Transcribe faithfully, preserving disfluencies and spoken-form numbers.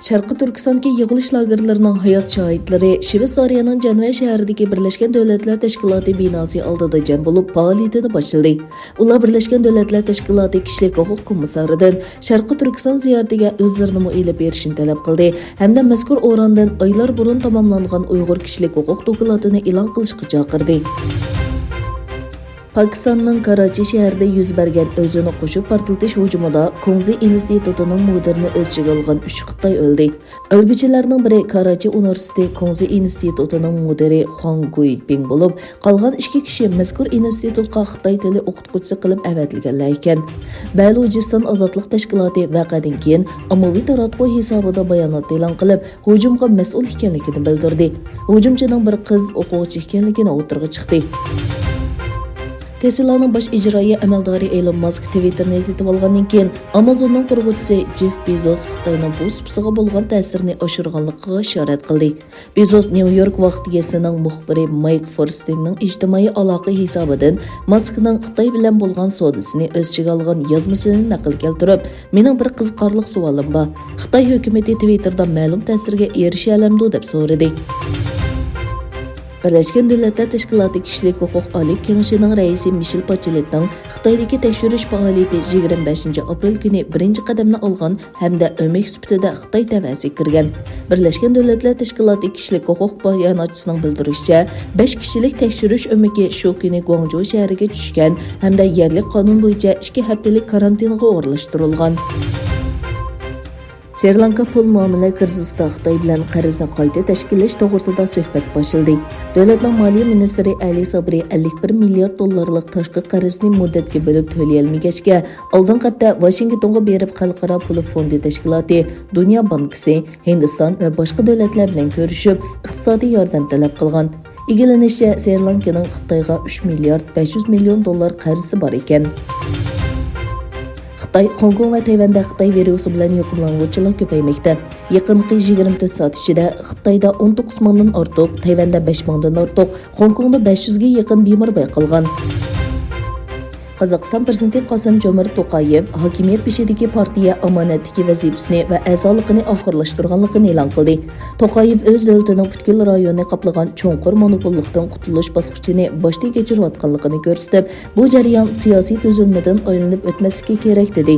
شەرقىي تۈركىستاندىكى يىغىلىش لاگېرلىرىنىڭ ھايات شاھىتلىرى شىۋېتسارىيەنىڭ جەنۋە شەھىرىدىكى بىرلەشكەن دۆلەتلەر تەشكىلاتى بىناسى ئالدىدا جەم بولۇپ، پائالىيىتىنى باشلىدى. ئۇلار بىرلەشكەن دۆلەتلەر تەشكىلاتى كىشىلىك ھوقۇق كومىسسارىدىن شەرقىي تۈركىستان زىيارىتىگە ئۆزلىرىنىمۇ ئېلىپ بېرىشنى تەلەپ قىلدى ھەمدە مەزكۇر ئورۇندىن ئايلار بۇرۇن تاماملانغان ئۇيغۇر كىشىلىك ھوقۇق دوكلاتىنى ئېلان قىلىشقا چاقىردى. پاكىستاننىڭ كاراچى شەھىرىدە يۈز بەرگەن ئۆزىنى قوشۇپ پارتلىتىش ھۇجۇمىدا كۇڭزى ئىنستىتۇتىنىڭ مۇدىرىنى ئۆز ئىچىگە ئالغان ئۈچ خىتاي ئۆلدى. ئۆلگۈچىلەرنىڭ بىرى كاراچى ئۇنىۋېرسىتېتى كۇڭزى ئىنستىتۇتىنىڭ مۇدىرى خۇاڭ گۇيپىڭ بولۇپ، قالغان ئىككى كىشى مەزكۇر ئىنستىتۇتقا خىتاي تىلى ئوقۇتقۇچىسى قىلىپ ئەۋەتىلگەنلەر ئىكەن. بەلۇچىستان ئازادلىق تەشكىلاتى ۋەقەدىن كېيىن ئاممىۋى تاراتقۇ ھېسابىدا بايانات ئېلان قىلىپ، ھۇجۇمغا مەسئۇل ئىكەنلىكىنى بىلدۈردى. ھۇجۇمچىنىڭ بىر قىز ئوقۇغۇچى ئىكەنلىكىنى ئوتتۇرىغا چىقتى. تېسلانىڭ باش ئىجرائىيە ئەمەلدارى ئېلون ماسك تىۋىتتېرنى سېتىۋالغاندىن كېيىن، ئامازوننىڭ قۇرغۇچىسى جېف بېزوس خىتاينىڭ بۇ سۇپىسىغا بولغان تەسىرىنى ئاشۇرغانلىقىغا ئىشارەت قىلدى. بېزوس نيۇ يورك ۋاقتى گېزىتىنىڭ مۇخبىرى مايك فورستىننىڭ ئىجتىمائىي ئالاقە ھېسابىدىن ماسكنىڭ خىتاي بىلەن بولغان سودىسىنى ئۆز ئىچىگە ئالغان يازمىسىنى نەقىل كەلتۈرۈپ، مېنىڭ بىر قىزىقارلىق سوئالىم بار. خىتاي ھۆكۈمىتى تىۋىتتېردا مەلۇم تەسىرگە ئېرىشەلەمدۇ دەپ سورىدى. بىرلەشكەن دۆلەتلەر تەشكىلاتى كىشىلىك ھوقۇق ئالىي كېڭىشىنىڭ رەئىسى مىشېل باچېلېتنىڭ خىتايدىكى تەكشۈرۈش پائالىيىتى يىگىرمە بەشىنچى ئاپرېل كۈنى بىرىنچى قەدەمنى ئالغان ھەمدە ئۆمەك سۈپىتىدە خىتاي تەۋەسىگە كىرگەن. بىرلەشكەن دۆلەتلەر تەشكىلاتى كىشىلىك ھوقۇق باياناتچىسىنىڭ بىلدۈرۈشىچە، بەش كىشىلىك تەكشۈرۈش ئۆمىكى شۇ كۈنى گۇاڭجۇ شەھىرىگە چۈشكەن ھەمدە يەرلىك قانۇن بويىچە ئىككى ھەپتىلىك كارانتىنغا ئورۇنلاشتۇرۇلغان. شرى لانكا پۇل مۇئامىلە كىرىزىسىدا خىتاي بىلەن قەرزنى قايتا تەشكىللەش توغرىسىدا سۆھبەت باشلىدى. دۆلەتنىڭ مالىيە مىنىستىرى ئەلى سابرى ئەللىك بىر مىليارد دوللارلىق تاشقى قەرزنى مۇددەتكە بۆلۈپ تۆلىيەلمىگەچكە، ئالدىنقى ھەپتە ۋاشىنگتونغا بېرىپ خەلقئارا پۇل فوندى تەشكىلاتى، دۇنيا بانكىسى، ھىندىستان ۋە باشقا دۆلەتلەر بىلەن كۆرۈشۈپ، ئىقتىسادىي ياردەم تەلەپ قىلغان. ئىگىلىنىشىچە، سرى لانكىنىڭ خىتايغا ئۈچ مىليارد بەش يۈز مىليون دوللار قەرزى بار ئىكەن. خىتاي، خوڭكوڭ ۋە تەيۋەندە خىتاي ۋىرۇسى بىلەن يۇقۇملانغۇچىلار كۆپەيمەكتە. يېقىنقى يىگىرمە تۆت سائەت ئىچىدە خىتايدا ئون توققۇز مىڭدىن ئارتۇق، تەيۋەندە بەش مىڭدىن ئارتۇق، خوڭكوڭدا بەش يۈزگە يېقىن بىمار بايقالغان. قازاقىستان پىرېزىدېنتى قاسىم جومارت توقايېۋ ھاكىمىيەت بېشىدىكى پارتىيە ئامانەتتىكى ۋەزىپىسىنى ۋە ئەزالىقىنى ئاخىرلاشتۇرغانلىقىنى ئېلان قىلدى. توقايېۋ ئۆز دۆلىتىنىڭ پۈتكۈل رايوننى قاپلىغان چوڭقۇر مونوپوللۇقتىن قۇتۇلۇش باسقۇچىنى باشتىن كەچۈرۈۋاتقانلىقىنى كۆرسىتىپ، بۇ جەريان سىياسىي تۈزۈلمىدىن ئايلىنىپ ئۆتمەسلىكى كېرەك، دېدى.